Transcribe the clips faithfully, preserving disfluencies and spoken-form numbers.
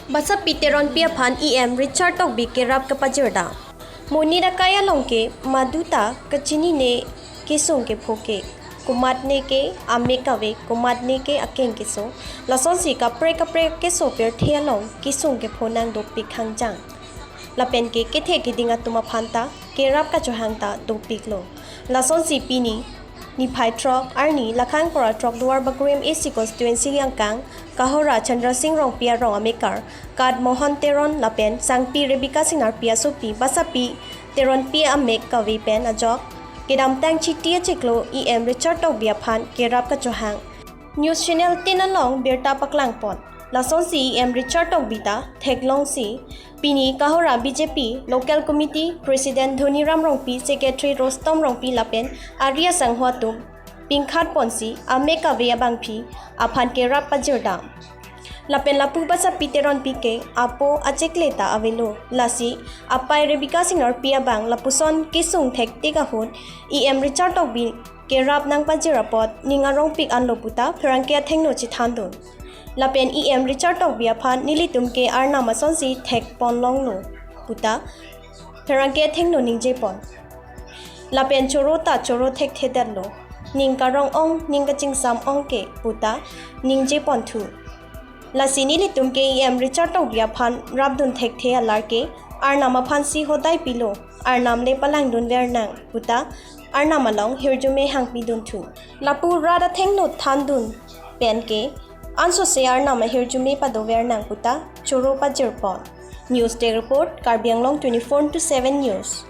Basapi Teronpi aphan E M Richard Tokbi kerap kepajirda. Monit akai along ke maduta kachinine kesung kepho ke, komatne ke amek kave, komatne ke akeng keso, lasonsi kaprek kaprek keso pirthe along kesung kepho nangdopik hangjang. Lapen ke kethe keding atum aphanta kerap kachohang ta dopiklo. Lasonsi pini niphai throk arni Lakhan Kora throk Duar Bagrim A C constituency angkang Kahora Chandra Sing Rongpi arong amekar Kad Mohon Teron lapen Sangpi Rebecca Singnarpi asopi Basapi Teronpi amek kave pen ajok kedamtang Chiti achiklo E M Richard Tokbi aphan kerap kachohang. News Channel tin along birta paklangpon. Lasonsi E M Richard Tokbi ta theklongsi pini Kahora B J P Local Committee President Dhoniram Rongpi, Secretary Rostom Rongpi lapen ari asangho atum pingkhat ponsi amek kave abangpi aphan kerap pajirdam. Lapen lapu Basapi Teronpi ke apo achekle ta avelo. Lasi apai Rebecca Singnarpi abang lapuson kesung thektik ahut E M Richard Tokbi kerap nangpajir apot ning arongpik anlo puta pherangke athengno chethandun. Lapen E M Richard Tokbi aphan nelitum ke Arnam asonsi thekponlonglo puta pherangke athengno ningjepon. Lapen choro ta choro thekthedetlo. Ning karong ong, ning kachingsam ong ke puta ningjeponthu. Lasi nelitum ke E M Richard Tokbi aphan rapdun thekthe alar ke Arnam aphansi hodai pilo, Arnam le palangdun vernang puta Arnam along hirjume hangpidunthu. Lapu rat athengno thandun pen ke ansose Arnam ahirjume pado vernang puta choro pajirpon. News Desk Report, Karbi Anglong twenty-four into seven News.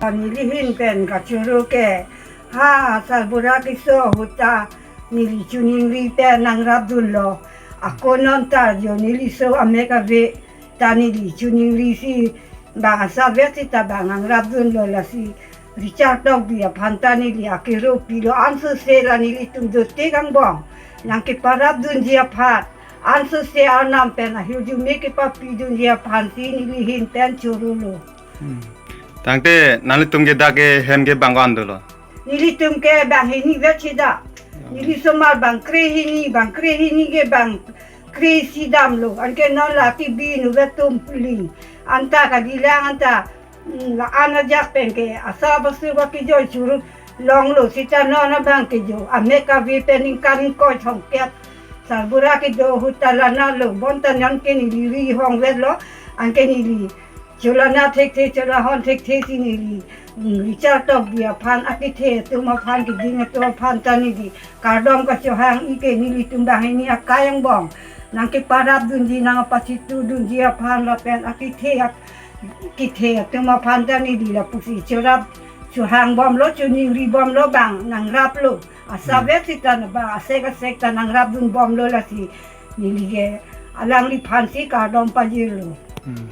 Nelihin pen kachoro ke ha sarbura keso ahut ta neli choningri pen nangrapdunlo. Ako non ta jo neli so amek ave ta neli choningrisi bang asapvet sita bang nangrapdunlo, lasi Richard Tokbi aphan ta neli akero pilo, ansose la nelitum dotik angbong nangkeparapdunji aphan, ansose Arnam pen ahirjume kepapidunji aphansi nelihin pen chorolo. Hmm. Tangte nanglitum ke dak ke hem ke bang ko-an dolo? Nelitum ke bang hini vet sida. Neli somar bang krehini, bang krehini ke bang kresi damlo. Anke non la T V nu vet tum puli. Anta kadilang anta, mm, la-an ajak pen ke asap asu ba kejo choro longlo sita non abang kejo. Amek kave pen ningkan ingkoi thomkep sarbura kedo ahut ta lanalo. Bonta non ke neli ri hong vetlo. Anke neli cholana thekthe, cholahon thekthe si neli, mm, Richard Tokbi aphan, akethe atum aphan, keding atum aphan ta neli kardom kachohang. Ike nelitum banghini akai angbong nangkeparapdunji, nangpachitudunji aphan lapen akethe ak-, kethe atum aphan ta neli lapusi chorap chohangbomlo, choningribomlo bang nangraplo. Asapvet sita na bang asek asek ta nangrapdunbomlo, lasi neli ke alangliphansi kardom pajirlo. Hmm.